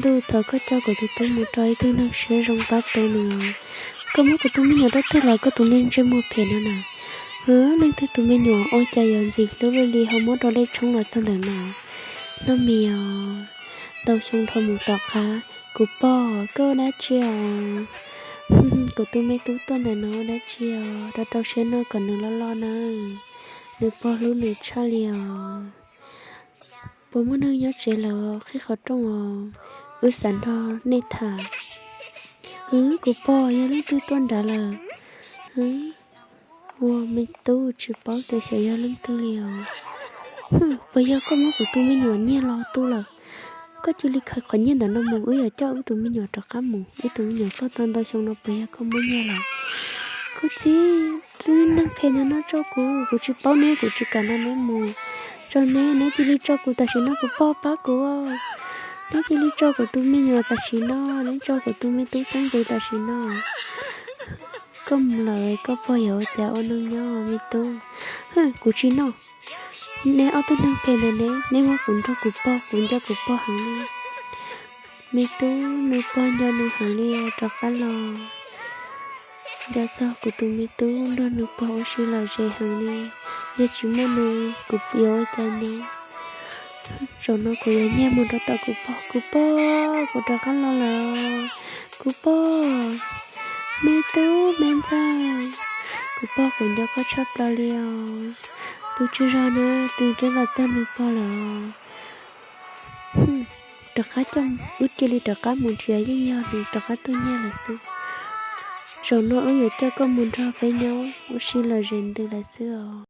Ntuj, thov koj coj kuv tus tub mus rau ib tug neeg siab zoo pab tau nws. Koj muab kuv tus me nyuam rau twg los koj tus neeg ntsej muag phem no na. Hwv, leej twg tus me nyuam ua cas yuav ntxim hlub luaj li ho muab rau dej tshoob los txog ntawm no. Noj mis os, ntau xyoo dhau mus tom qab. Kuv pog, koj ua dab tsi os? Kuv tus me tub tuaj ntawm no ua dab tsi os? Rau rau siab noj kom nws loj loj na. Nws pog hlub nws tshaj li os. Puas muaj neeg nyob tsev lawm, qhib qhov rooj os, wb xav nrog nej tham. Hwv, kuv pog, yog leej twg tuaj nrad lawm? Hwv, ua me tub tsis paub tias xyov yog leej twg li os. Hwv, puas yog koj muab kuv tus me nyuam nyiag los tu lawm? Koj cia li khaws qhov nyiaj ntawm no mus, wb yuav coj wb tus me nyuam rov qab mus. Wb tus me nyuam ploj tau ntau xyoo no, puas yog koj muab nyiag lawm? Kuv txiv, tus neeg phem ntawm no tso kuv, kuv tsis paub neb, kuv tsis kam nrog neb mus. Tso neb, neb cia li tso kuv tam sim no, kuv pog pab kuv. Neb cia li tso kuv tus me nyuam tam sim no, neb tso kuv tus me tub xeeb ntxwv tam sim no. Koj mus lawm, koj pog yuav ua cas ua neeg nyob me tub? Hwv, kuv tsis noj. Neb ob tug neeg phem ntawm ne, neb muab kuv nrog kuv pog, kuv nco kuv pog heev li. Me tub, nws pog nco nws heev li, rov qab los. Nco txog kuv tus me tub nrog nws pog ua si lom zem heev li, yog tsis muaj nws kuv yuav ua cas nyob. Zaum no kuv yuav nyiag mus rau tom kuv pog. Kuv pog, kuv rov qab los lawm. Kuv pog, me tub me ntxawg, kuv pog kuv nco koj tshaj plaws li os. Tus tswv zog na, nws twb los txog nws pog lawm. Rov qab coj, wb cia li rov qab mus nrhiav, yeej yog nws rov qab tuaj nyiag lawm xwb. Zaum no wb yuav coj koj mus nrog peb nyob ua si lom zem ntws lawm xwb os.